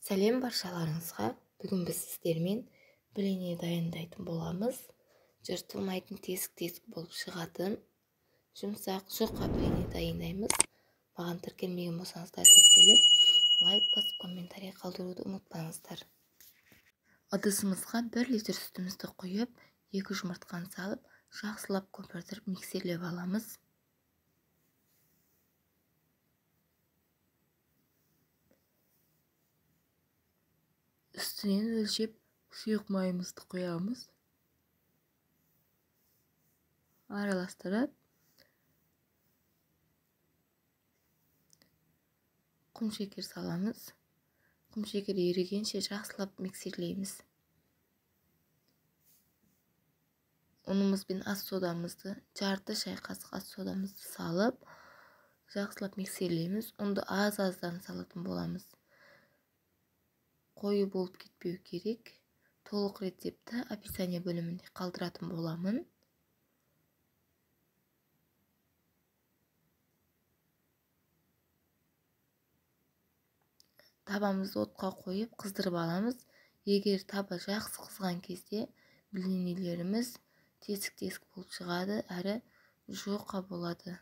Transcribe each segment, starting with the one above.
Сәлем баршаларыңызға. Бүгін біз сіздермен блины дайындайтын боламыз. Жыртылмайтын тесік-тесік болып шығатын жұмсақ жұқа блины дайындаймыз. Маған тіркелмеген болсаңыздар тіркеліп, лайк басып, комментарий қалдыруды ұмытпаңыздар. Ыдысымызға 1 литр сүтімізді құйып, 2 жұмыртқаны салып, жақсылап көпіртіп миксерлеп аламыз. Үстінен өлшеп сұйық майымызды құямыз. Араластырып, құм шекер саламыз. Құм шекер ерігенше жақсылап миксерлейміз. Ұнымыз бен ас содамызды, жарты шай қасық ас содамызды салып, жақсылап миксерлейміз. Ұнды аз-аздан салатын боламыз. Қою болып кетпеу керек. Толық рецептті описание бөлімінде қалдыратын боламын. Табамызды отқа қойып қыздырып аламыз. Егер таба жақсы қызған кезде блинилеріміз тесік-тесік болып шығады, әрі жұқа болады.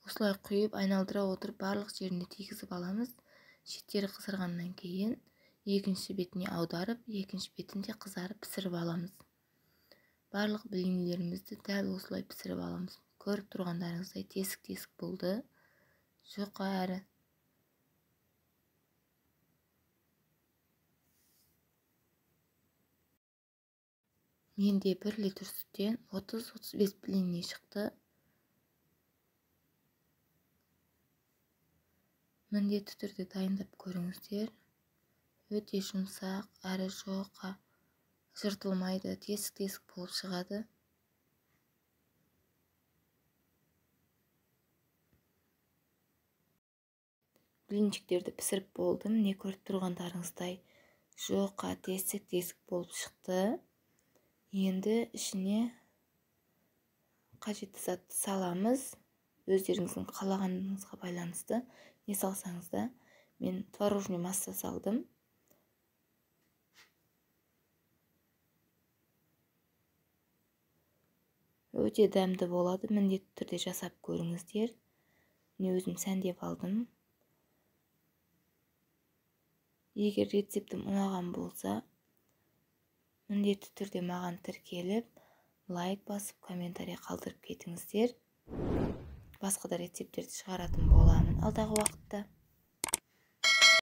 Осылай құйып, айналдыра отырып барлық жеріне тигізіп аламыз. Шеттері қызарғаннан кейін екінші бетіне аударып, екінші бетін де қызарып пісіріп аламыз. Барлық блинилерімізді дәл осылай пісіріп аламыз. Көріп тұрғандарыңыздай тесік-тесік болды. Жұқа әрі. Менде 1 литр сүттен 30-35 блини шықты. Міндетті түрде дайындап көріңіздер. Өте жұмсақ, әрі жұқа, жыртылмайды, тесік-тесік болып шығады. Блинчиктерді пісіріп болдым. Міне көріп тұрғандарыңыздай жұқа, тесік-тесік болып шықты. Енді ішіне қажетті затты саламыз. Өздеріңіздің қалағаныңызға байланысты не салсаңыз да. Мен творожный масса салдым. Өте дәмді болады, міндетті түрде жасап көріңіздер. Міне өзім сәндеп алдым. Егер рецептім ұнаған болса, міндетті түрде маған тіркеліп, лайк басып, комментарий қалдырып кетіңіздер. Басқа да рецепттерді шығаратын боламын алдағы уақытта.